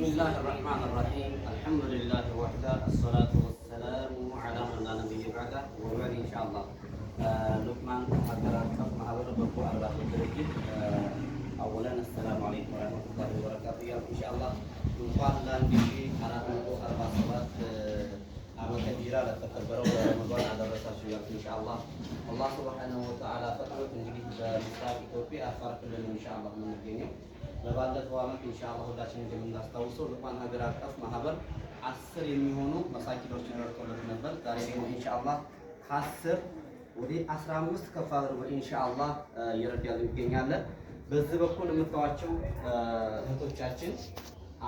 بسم الله الرحمن الرحيم، الحمد لله وحده، الصلاة والسلام على من لا نبي بعده، وبعد. إن شاء الله ሉቅማን ሀገር አቀፍ ማህበር በጎ አድራጎት ድርጅት أولا السلام عليكم ورحمة الله وبركاته እያልኩ ኢንሻአላህ እንኳን ለ1447 ዓመተ ሂጅራ ለተከበረው ለረመዳን አደረሳችሁ እያልኩ፣ ኢንሻአላህ አላህ سبحانه وتعالى ፈቅዶት እንግዲህ በምስራቅ ኢትዮጵያ አፋር ክልል ነው ኢንሻአላህ የምንገኘው። በባለፈው ዓመት ኢንሻአላህ ሁላችን እንደምናስታውሰው ሉቅማን ሀገር አቀፍ ማህበር 10 የሚሆኑ መሳኪዶችን ረድቶለት ነበር። ዛሬ ደግሞ ኢንሻአላህ ከ10 ወደ 15 ከፍ አድርጎ ኢንሻአላህ እየረዳን ይገኛለን። በዚህ በኩል የምታዋቸው እህቶቻችን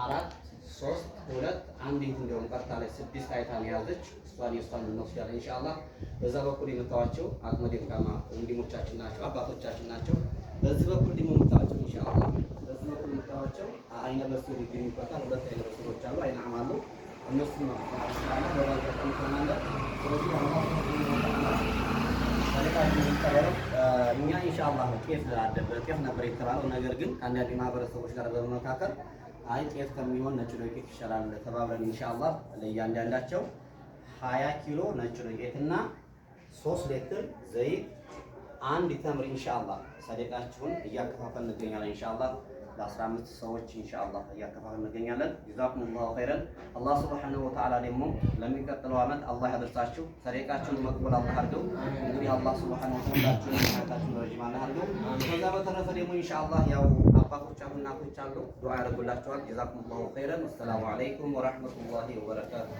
አራት፣ ሶስት፣ ሁለት፣ አንዲት እንዲያውም ቀርታ ላይ ስድስት አይታን የያዘች እሷን የእሷን እንወስዳለን ኢንሻአላህ። በዛ በኩል የምታዋቸው አቅመ ደካማ ወንድሞቻችን ናቸው፣ አባቶቻችን ናቸው። በዚህ በኩል ደግሞ የምታዋቸው ኢንሻአላህ በዚህ በኩል የምታዋቸው አይነ በሲር ይገኙበታል። ሁለት አይነ በሲሮች አሉ፣ አይነ አማሉ እነሱ ነው ኢንሻአላህ። ስለዚህ አላህ ሰደቃችንን ይቀበለው። እኛ ኢንሻአላህ ጤፍ አለበት ጤፍ ነበር የተባለው። ነገር ግን ከአንዳንድ ማህበረሰቦች ጋር በመመካከር አይ ጤፍ ከሚሆን ነጭ ዱቄት ይሻላል ተባብለን ኢንሻአላህ ለእያንዳንዳቸው 20 ኪሎ ነጭ ዱቄትና 3 ሊትር ዘይት፣ አንድ ተምር ኢንሻአላህ ሰደቃችሁን እያከፋፈልን እንገኛለን። ኢንሻአላህ ለ15 ሰዎች ኢንሻአላህ እያከፋፈልን እንገኛለን። جزاكم الله خيرا። አላህ سبحانه وتعالى ደግሞ ለሚቀጥለው ዓመት አላህ ያደርሳችሁ። ሰደቃችሁን መቅቡል አላህ አድርገው። እንግዲህ አላህ سبحانه وتعالى ሁላችሁን ረጅም አላህ አድርገው። ከዛ በተረፈ ደግሞ ኢንሻአላህ ያው አባቶች አሉ፣ እናቶች አሉ፣ ዱዓ ያደርጉላችኋል። جزاكم الله خيرا። والسلام عليكم ورحمة الله وبركاته።